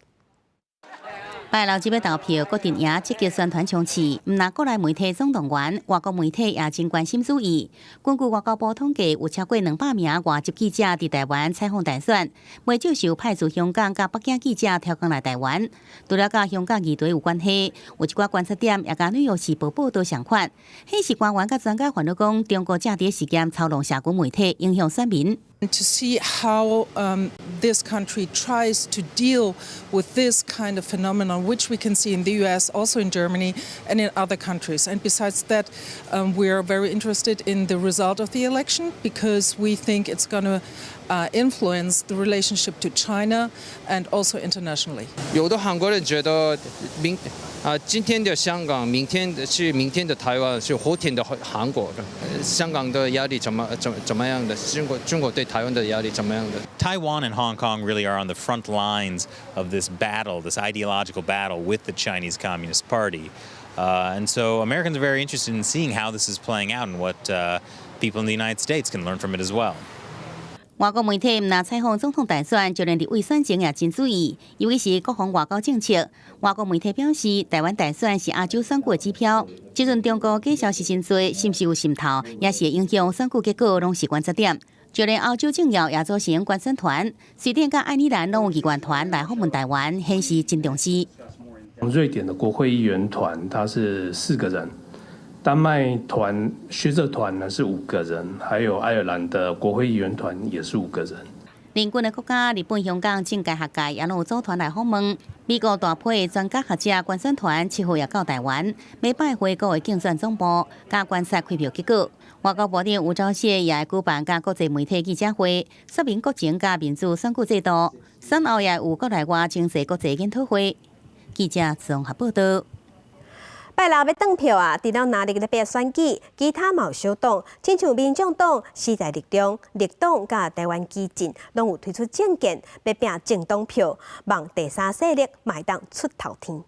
拜六這欲投票，各陣營積極宣傳衝刺，毋但國內媒體總動員，外國媒體也真關心注意。根據外交部統計，有超過200名外籍記者佇台灣採訪大選，袂少受派駐香港佮北京記者挑工來台灣。除了佮香港議題有關係，有一寡觀察點也佮紐約時報報道相款。彼時官員佮專家煩惱講，中國藉這事件操弄社群媒體，影響選民。 To see how this country tries to deal with this kind of phenomenon, which we can see in the US, also in Germany, and in other countries. And besides that, we are very interested in the result of the election because we think it's going to influence the relationship to China and also internationally. 有的韓國人覺得明啊，今天的香港，明天是明天的台灣，是後天的韓國。香港的壓力怎麼樣的？中國對台灣的壓力怎麼樣的？Taiwan and Hong Kong really are on the front lines of this battle, this ideological battle with the Chinese Communist Party. And so Americans are very interested in seeing how this is playing out and what people in the United States can learn from it as well. 外國媒體毋但採訪總統大選，就連立委選情也真注意，尤其是國防外交政策。外國媒體表示，台灣大選是亞洲選舉的指標。這陣中國假消息真濟，是毋是有滲透，也是會影響選舉結果，攏是觀察點。就連歐洲政要也組成觀選團，瑞典佮愛爾蘭攏有議員團來訪問台灣，顯示真重視。瑞典的國會議員團，他是四個人。丹麥團學者團呢是五個人，還有愛爾蘭的國會議員團也是五個人。鄰近的國家，日本、香港政界學界也攏有組團來訪問。美國大批的專家學者觀選團7號也到台灣，欲拜會各位競選總部，佮觀察開票結果。外交部長吳釗燮也會舉辦佮國際媒體記者會，說明國情佮民主選舉制度。選後也有國內外經濟國際研討會。記者綜合報道。拜六欲轉票啊！除了農曆禮拜選舉，其他嘛有小黨，親像民眾黨、時代力量、綠黨佮台灣基進，攏有推出政見，欲拼政黨票，望第三勢力嘛會當出頭天。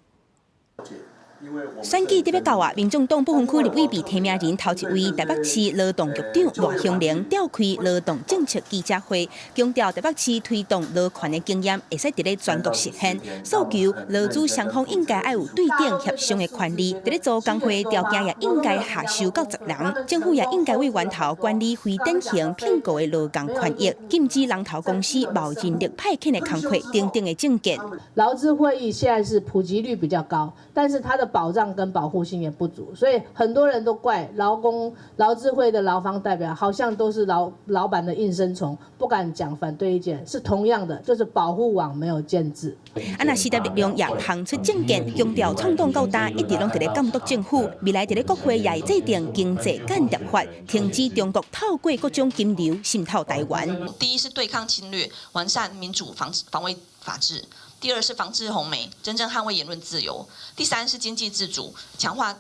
選舉得欲到啊！民眾黨不分區立委被提名人頭一位台北市勞動局長賴香伶召開勞動政策記者會，強調台北市推動勞權的經驗會使佇咧全國實現，訴求勞資雙方應該愛有對等協商的權利，佇咧組工會條件也應該下修到10人，政府也應該對源頭管理非典型聘僱的勞工權益，禁止人頭公司冒人力派遣的工課等等的政見。勞資會議現在是普及率比較高，但是它的保障跟保護性也不足，所以很多人都怪勞工勞資會的勞方代表，好像都是老闆的應聲蟲，不敢講反對意見。是同樣的，就是保護網沒有建制。啊，若時代力量也拋出政見，強調創黨到今一直攏佇咧監督政府，未來佇咧國會也會制定經濟間諜法，停止中國透過各種金流滲透台灣。第一是對抗侵略，完善民主防衛法制。第二是防治紅媒，真正捍衛言論自由；第三是經濟自主，強化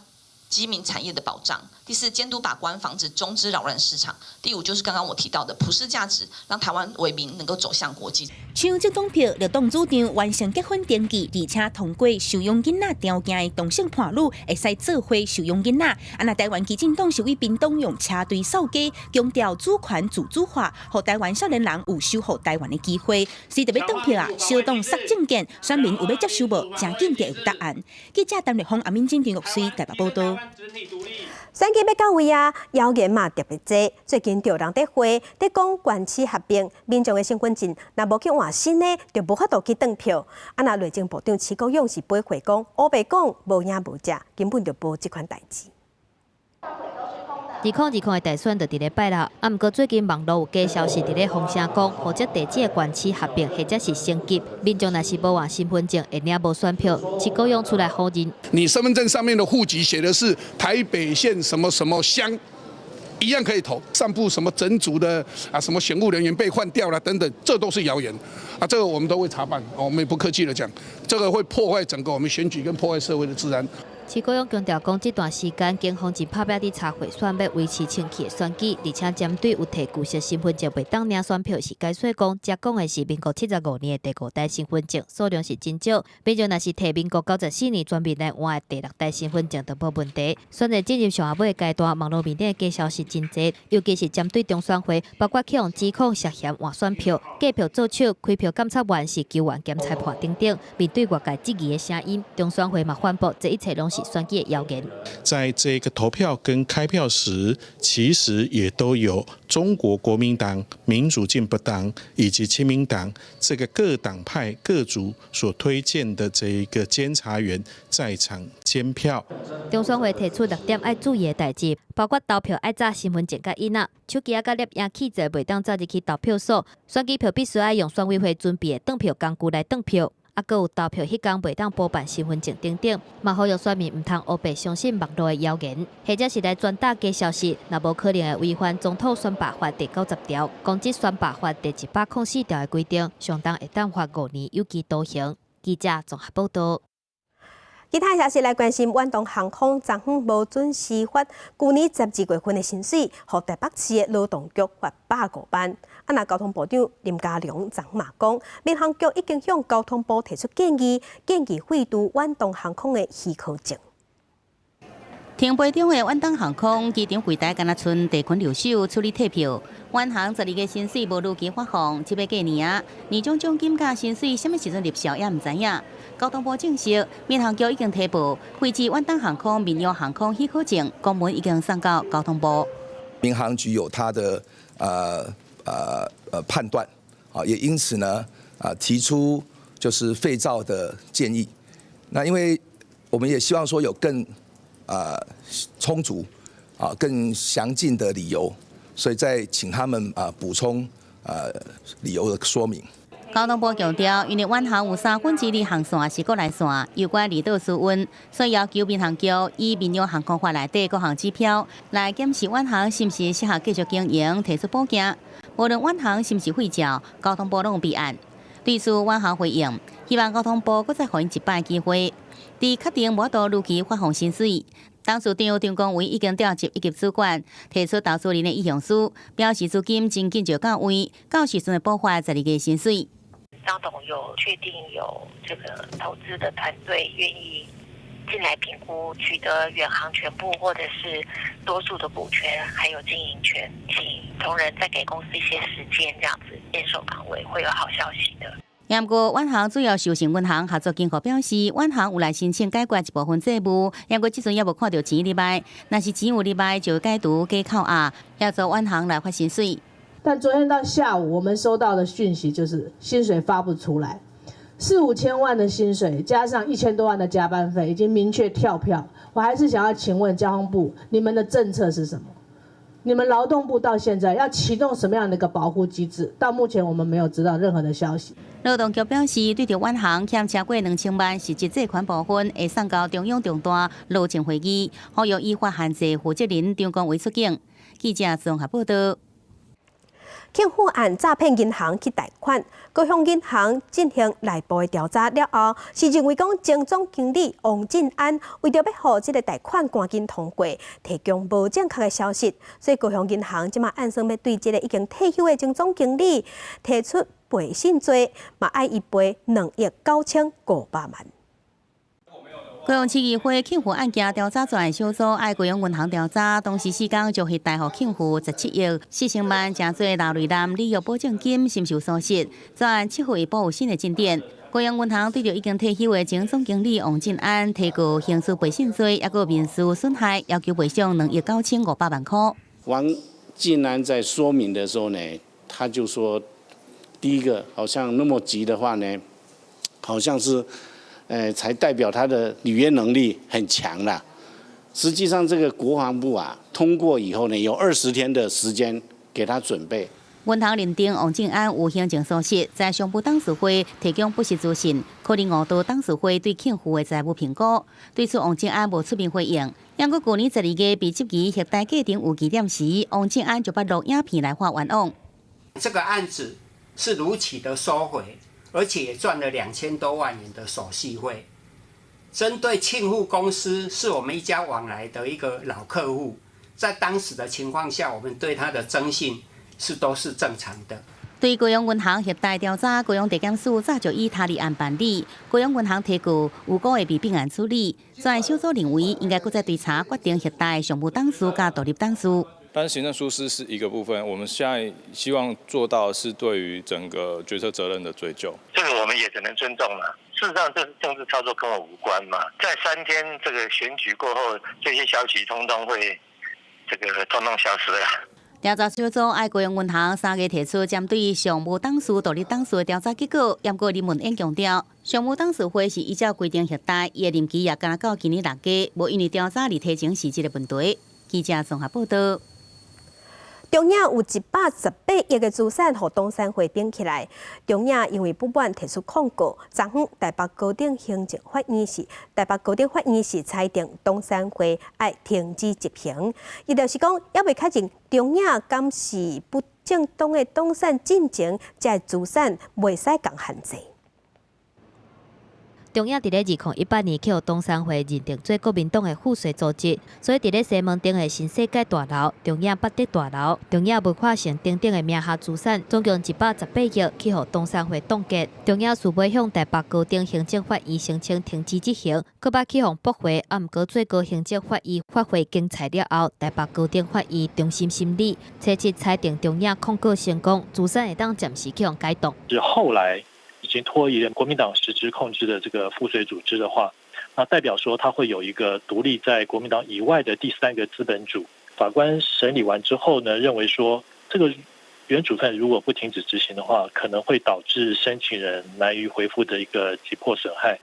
機敏產業的保障；第四，監督把關，防止中資擾亂市場；第五就是剛剛我提到的普世價值，讓台灣為民能夠走向國際。像政黨票，綠黨主張完成結婚登記，而且通過收養囡仔條件的同性伴侶會使做伙收養囡仔。啊，若台灣基進黨是對屏東用車隊掃街，強調主權自主化，予台灣少年人有守護台灣的機會。所以欲轉票啊，小黨殺政見，選民有欲接受無？誠緊就有答案。記者陳立峰、阿敏珍、陳玉水台北報道。選舉欲到位啊，謠言嘛特別濟。最近就有人佇話，佇講縣市合併，民眾的身份證若無去換新的，就無法度去轉票。啊，若內政部長徐國勇是回話講，烏白講無影無跡，根本就無這款代誌。2020的大選就佇咧拜六，啊，毋過最近網路有假消息佇咧風聲講，負責地這個縣市合併或者是升級，民眾若是無換身份證，會領無選票。徐國勇出來否認。你身份證上面的戶籍寫的是台北縣什麼什麼鄉，一樣可以投。散布什麼整組的啊，什麼選務人員被換掉了等等，這都是謠言啊！這個我們都會查辦，我們也不客氣的講，這個會破壞整個我們選舉跟破壞社會的治安。徐國勇強調講，這段時間警方真拍拚佇查賄選，欲維持清氣的選舉，而且針對有提舊式身份證袂當領選票是解說講，遮講的是民國75年的第五代身份證，數量是真少。民眾若是提民國94年全面來換的第六代身份證，就無問題。選戰進入上後尾階段，網路面頂的假消息真濟，尤其是針對中選會，包括去予指控涉嫌換選票、計票做手、開票監察員是球員兼裁判等等。面對外界質疑的聲音，中選會嘛反駁，這一切攏是選舉的謠言。在這個投票跟開票時，其實也都有中國國民黨、民主進步黨以及親民黨這個各黨派各組所推薦的這一個監察員在場監票。中選會提出六點愛注意的代誌，包括投票愛紮身份證佮印仔，手機仔佮攝影器材袂當走入去投票所，選舉票必須愛用選委會準備的轉票工具來轉票。啊，閣有投票彼工袂當補辦身份證等等，嘛呼籲選民毋通烏白相信網路的謠言，或者是來傳達假消息，若無可能會違反總統選罷法第90條、公職選罷法第104條的規定，相當會當罰5年有期徒刑。記者綜合報導。其他消息來關心，遠東航空昨昏無準時發舊年12月份的薪水，予台北市的勞動局罰150萬。啊，若交通部長林佳龍昨嘛講，民航局已經向交通部提出建議，建議廢除遠東航空的許可證。停飛中的遠東航空機場櫃台，敢若賰地勤留守處理退票。遠航12月薪水無如期發放，這欲過年啊，年終獎金佮薪水啥物時陣入帳也毋知影。交通部證實，民航局已經提報廢止遠東航空民用航空許可證，公文已經送到交通部。民航局有他的判斷，啊，也因此呢啊提出就是廢照的建議。那因為我們也希望說有更充足啊更詳盡的理由，所以再請他們啊補充理由的說明。交通部強調，因為遠航有2/3航線是國內線，有關離島私運，所以要求民航局依民用航空法內底各項指標來檢視遠航是毋是適合繼續經營，提出補件。無論遠航是毋是廢照，交通部攏有備案。對此，遠航回應，希望交通部閣再予𪜶一擺機會，佇確定無法度如期發放薪水。董事長張國維已經調集一級主管，提出投資人的意向書，表示資金真緊就到位，到時陣會補發十二月薪水。張董有確定有這個投資的團隊願意進來評估，取得遠航全部或者是多數的股權，還有經營權，請同仁再給公司一些時間，這樣子堅守崗位會有好消息的。不過，遠航主要受信銀行合作金庫表示，遠航有來申請解決一部分債務，不過這陣猶無看著錢入來，若是錢有入來，就會解除假扣押，協助遠航來發薪水。但昨天到下午，我們收到的訊息就是薪水發不出來，四五千萬的薪水加上1000多萬的加班費，已經明確跳票。我還是想要請問交通部，你們的政策是什麼？你們勞動部到現在要啟動什麼樣的一個保護機制？到目前我們沒有知道任何的消息。勞動局表示，對著遠航欠超過2000萬實質借款部分，會送交中央重大勞政會議，呼籲依法限制負責人張國維出境。記者綜合報道。慶富案詐騙銀行去貸款，高雄銀行進行內部的調查了後，是認為講前總經理王進安為著欲予這个貸款趕緊通過，提供無正確的消息，所以高雄銀行這馬按算欲對這个已經退休的前總經理提出背信罪，嘛愛伊賠2億9500萬。高雄市議會慶富案件調查專案小組愛高雄銀行調查，當時四工將彼貸予慶富17億4千萬，成做勞瑞男履約保證金，是毋是有疏失？專案7號下晡有新的進展。高雄銀行對著已經退休的前總經理王進安提告刑事背信罪，抑閣民事損害，要求賠償2億9500萬箍。王進安在說明的時候呢，他就說，第一個好像那麼急的話呢，好像是。才代表他的履約能力很強啦。實際上，這個國防部啊通過以後呢，有20天的時間給他準備。銀行認定王進安有行政疏失，在上報董事會提供不實資訊，可能誤導董事會對客戶的財務評估。對此，王進安無出面回應。不過，舊年12月被質疑核貸過程有疑點時，王進安就捌錄影片來發冤枉。這個案子是如期的收回，而且也賺了2000多萬元的手續費。針對慶富公司是我們一家往來的一個老客戶，在當時的情況下，我們對他的徵信是都是正常的。對高雄銀行核貸調查，高雄地檢署早就以他立案辦理，高雄銀行提告有辜會被併案處理。專案小組認為應該閣再追查決定核貸常務董事佮獨立董事。但是行政疏失是一個部分，我們現在希望做到的是對於整個決策責任的追究。這個我們也只能尊重了。事實上，這是政治操作，跟我無關嘛。在3天這個選舉過後，這些消息通通會這個通通消失了。調查小組愛高雄銀行3月提出針對常務董事、獨立董事的調查結果，毋過林文燕強調，常務董事會是依照規定核貸，伊的任期也干焦到今年6月，無因為調查而提前辭職的問題。記者綜合報道。中影有118億的資產，予董山會頂起來。中影因為不滿提出控告，昨昏台北高等行政法院是台北高等法院是裁定董山會愛停止執行。伊就是講，猶未確認中影敢是不正當的董產進前，這資產袂使共限制。中影佇咧2018年去予董山會認定做國民黨的附隨組織，所以佇咧西門町的新世界大樓、中影八德大樓、中影文化城等等的名下資產，總共118億去予董山會凍結。中影事尾向台北高等行政法院申請停止執行，閣捌去予駁回，啊，毋過最高行政法院發回經裁了後，台北高等法院重新審理，初七裁定中影控告成功，資產會當暫時去予解凍。是後來已經脫離了國民黨實質控制的這個附隨組織的話，那代表說他會有一個獨立在國民黨以外的第三個資本主。法官審理完之後呢，認為說這個原處分如果不停止執行的話，可能會導致申請人難於回復的一個急迫損害。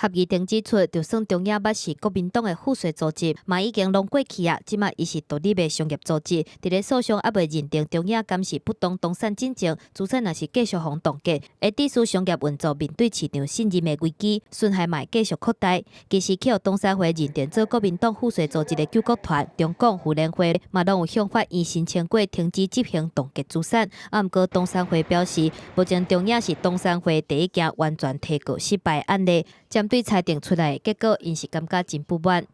合議庭指出，就算中影捌是國民黨的附隨組織，嘛已經攏過去啊，這馬伊是獨立的商業組織。佇咧訴訟猶未認定中影敢是不當動產進前，資產若是繼續予凍結，會致使商業運作面對市場信任的危機，損害嘛會繼續擴大。其實，去予董山會認定做國民黨附隨組織的救國團、中廣、婦聯會，嘛攏有向法院申請過停止執行凍結資產。啊，毋過董山會表示，目前中影是董山會第一件完全提告失敗案例。針對裁定出來的結果，𪜶是感覺真不滿。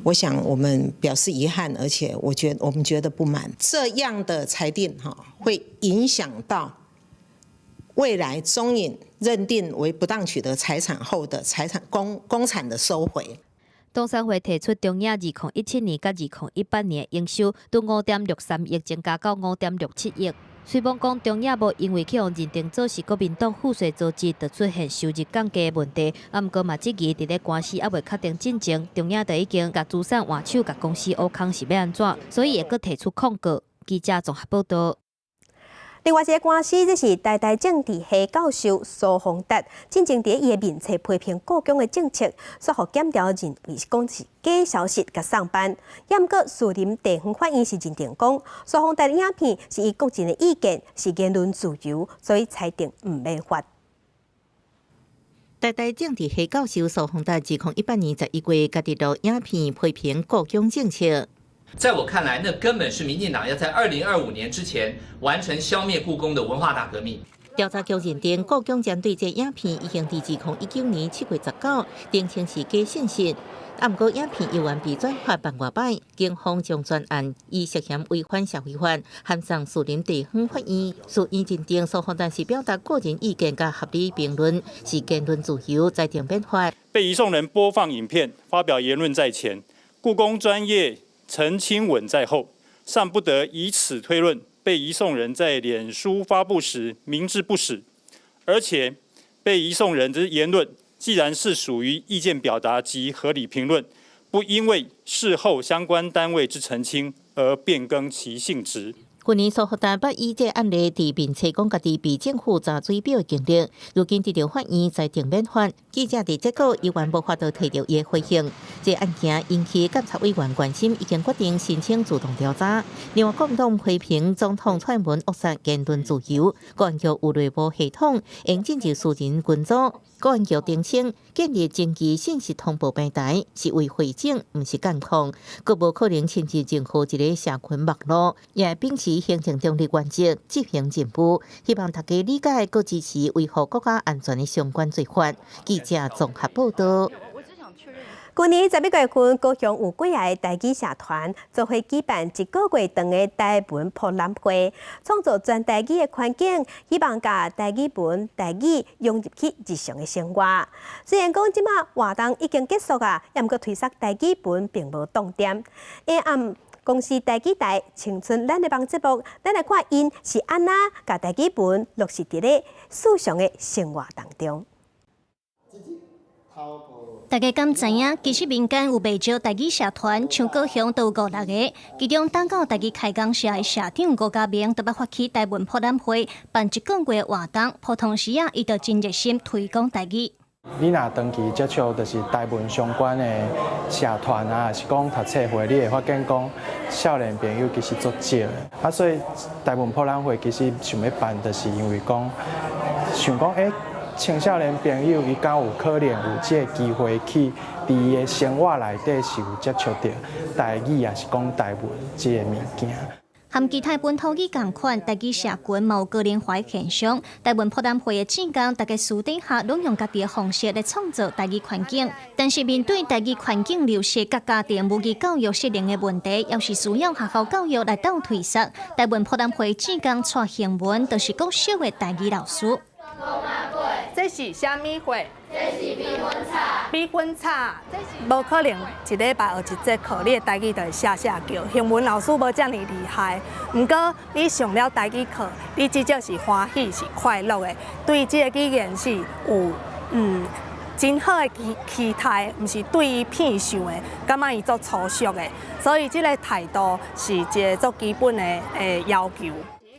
我想我們表示遺憾，而且我覺我們覺得不滿。這樣的裁定哈，會影響到未來中影認定為不當取得財產後的財產公產的收回。董山會提出中影2017年佮2018年營收，對5.63億增加到5.67億。雖罔講中影無因為去予認定做是國民黨附隨組織，就出現收入降低的問題，啊，毋過嘛質疑佇咧官司猶未確定進前，中影就已經共資產換手，共公司挖空是欲按怎，所以會閣提出控告。記者綜合報道。另外一个官司，這是台大政治系教授蘇宏達，進前佇伊的面冊批評故宮的政策，煞予檢調認為講是假消息共送辦。也毋過士林地方法院是認定講，蘇宏達的影片是伊個人的意見，是言論自由，所以裁定毋免罰。台大政治系教授蘇宏達，2018年11月，家己錄影片批評故宮政策。在我看來，那根本是民進黨要在2025年之前完成消滅故宮的文化大革命。調查局認定，故宮針對這影片已經佇2019年7月19澄清是假信息。啊，毋過影片猶原被轉發萬外擺，警方將全案以涉嫌違反社會法，函送士林地方法院。訴院認定蘇宏達是表達個人意見佮合理評論，是言論自由，裁定免罰。被移送人播放影片、發表言論在前，故宮專業澄清文在後，尚不得以此推論被移送人在臉書發布時明知不實，而且被移送人之言論既然是屬於意見表達及合理評論，不因為事後相關單位之澄清而變更其性質。去年蘇宏達捌以這案例佇面冊講家己被政府查水表的經歷，如今得著法院裁定免罰。記者佇這個猶原無法度提著伊的回應。這案件引起監察委員關心，已經決定申請自動調查。另外，國民黨批評總統蔡英文扼殺言論自由，國安局有內部系統，應進入私人群組。國安局澄清，建立證據信息通報平台是為匯整，毋是監控，閣無可能侵入任何一个社群網路，也秉持行政中立原則執行任務。希望大家理解，閣支持維護國家安全的相關做法。記者綜合報道。舊年11月份，高雄有幾个台語社團做伙舉辦一個月長的台文博覽會，創造全台語的環境，希望共台語文、台語融入去日常的生活。雖然講這馬活動已經結束啊，猶毋過推捒台語文並無當點。下暗公視台語台青春咱的網節目，咱來看𪜶是按怎共台語文落實佇咧日常的生活當中。大家敢知影？其實民間有袂少台語社團，像高雄都有五六个。其中，東港台語開講社的社長吳家明特別發起台文博覽會，辦一個月活動。普通時啊，伊就真熱心推廣台語。你若長期接觸就是台文相關的社團啊，抑是講讀冊會，你會發現講少年朋友其實足少的。啊，所以台文博覽會其實想欲辦，就是因為講想講欸。青少年朋友，伊敢有可能有這個機會去佇伊的生活內底是有接觸著台語，抑是講台文這个物件。和其他本土語仝款，台語社群嘛有高齡化現象。台文博覽會的志工，大家私底下攏用家己的方式來創造台語環境。但是面對台語環境流失、佮家庭母語教育失靈的問題，猶是需要學校教育來鬥推捒。台文博覽會志工蔡興文，就是國小的台語老師。這是啥物貨？這是米粉炒。米粉炒，無可能一禮拜學一節課，你的台語就會寫寫叫。英文老師無遮爾厲害，毋過你上了台語課，你至少是歡喜、是快樂的，對這个語言是有真好的期期待，毋是對伊騙想的，感覺伊足粗俗的，所以這个態度是一个足基本的要求。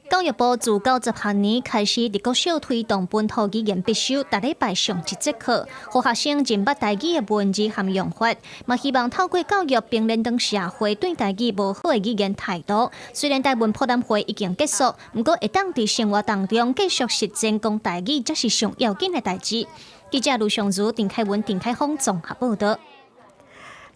教育部自90學年開始，佇國小推動本土語言必修，逐禮拜上一節課，予學生認捌台語的文字和用法，嘛希望透過教育並連登社會對台語無好的語言態度。雖然台文博覽會已經結束，毋過會當佇生活當中繼續實踐講台語，才是上要緊的代誌。記者盧尚如、丁凱文、丁凱峰綜合報導。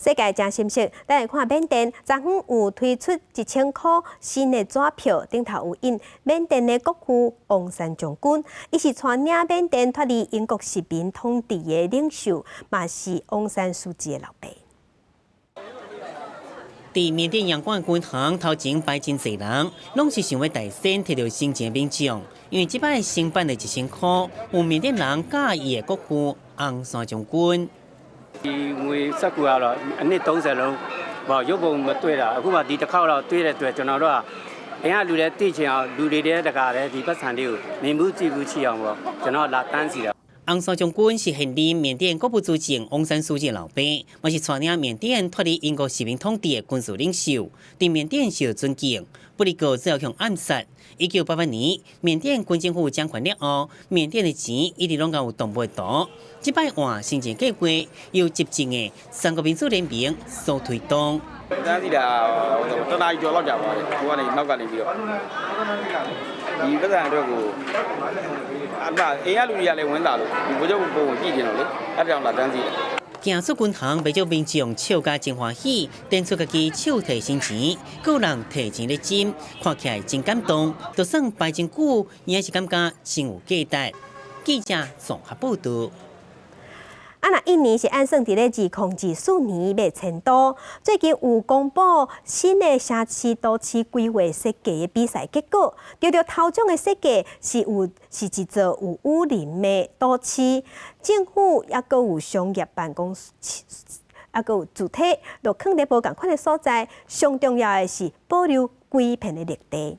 世界誠心息，咱來看緬甸，昨昏有推出1000箍新的紙票，頂頭有印緬甸的國父翁山將軍，伊是帶領緬甸脫離英國殖民統治的領袖，嘛是翁山蘇姬的老爸。佇緬甸仰光軍行頭前排真濟人，攏是想欲代先提著新錢民眾，因為這擺新版的1000箍有緬甸人佮意的國父翁山將軍。因為說句話咯，你當時咯，無有無毋對啦，我嘛二十口咯，對咧對，就那咯，下下來對錢哦，來來來那個咧，二百三六，你無對無起哦，無，就那落單死了。翁山將軍是現任緬甸國父主政翁山蘇姬老爸，嘛是帶領緬甸脫離英國殖民統治的軍事領袖，佇緬甸受尊敬。不過最後予暗殺。1988年，緬甸軍政府掌權了後，緬甸的錢一直攏有動物圖。這擺換新錢計畫由執政的三國民主聯盟所推動。行出銀行，袂少民眾笑甲真歡喜，展出家己手提新錢，閣有人提錢咧斟，看起來真感動。就算排真久，也是感覺真有價值。記者綜合報導。啊，若印尼是按算佇咧2024年欲遷都，最近有公布新的城市都市規劃設計的比賽結果，得著頭獎的設計是有是一座有雨林的都市，政府抑閣有商業辦公室，抑閣有主體，都囥佇無仝款的所在。上重要的是保留規片的綠地。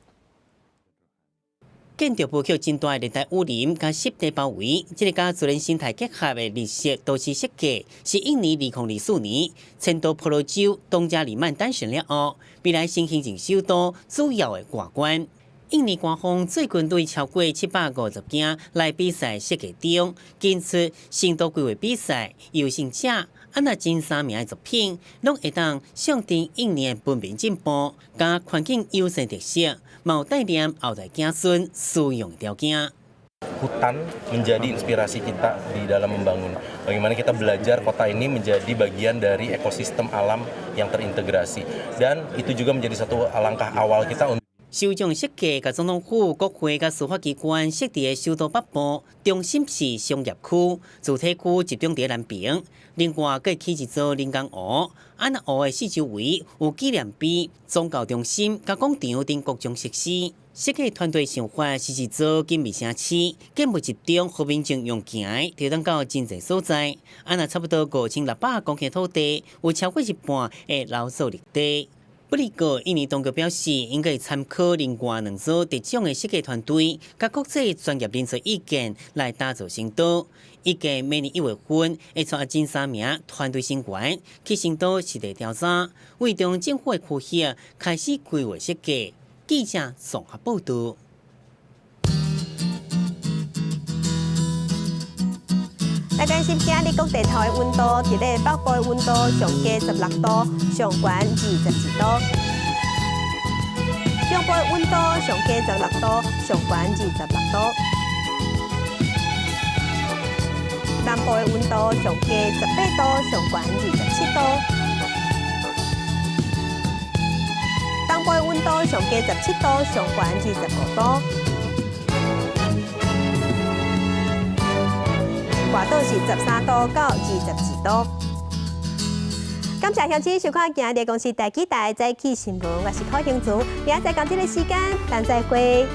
建築布局真大的熱帶雨林，共濕地包圍，這个佮自然生態結合的綠色都市設計，是印尼2024年遷都婆羅洲東加里曼丹選了後，未來新行政首都主要的外觀。印尼官方最近對超過750間來比賽設計中，今次新都規劃比賽優勝者，按那前三名的作品，攏會當象徵印尼的文明進步，佮環境友善特色，嘛有帶領後代子孫使用條件。 Hutan menjadi inspirasi kita di dalam membangun. Bagaimana kita belajar kota ini menjadi bagian dari ekosistem alam yang terintegrasi. Dan itu juga menjadi satu langkah awal kita untuk 首長設計共總統府、國會佮司法機關設佇首都北部，中心是商業區，住宅區集中佇南邊。另外，閣起一座人工湖，啊若湖的四周圍有紀念碑、宗教中心、佮廣場等各種設施。設計團隊想法是一座緊密城市，建物集中，予民眾用行的，就當到真濟所在。啊若差不多5600公頃土地，有超過一半會留做綠地。不過，印尼當局表示，應該參考另外兩組得獎的設計團隊，佮國際專業人士意見來打造新都。預計明年1月份會帶近三名團隊成員去新都實地調查，為中央政府的區域開始規劃設計。記者綜合報道。來關心今日各地頭的溫度，佇咧北部的溫度上低16度，上懸22度；中部的溫度上低16度，上懸26度；南部的溫度上低18度，上懸27度；東部的溫度上低17度，上懸25度。外島是13度到22度。感謝鄉親收看今日公視台語台早起新聞，我是柯興竹，明仔載仝這个時間，咱再會。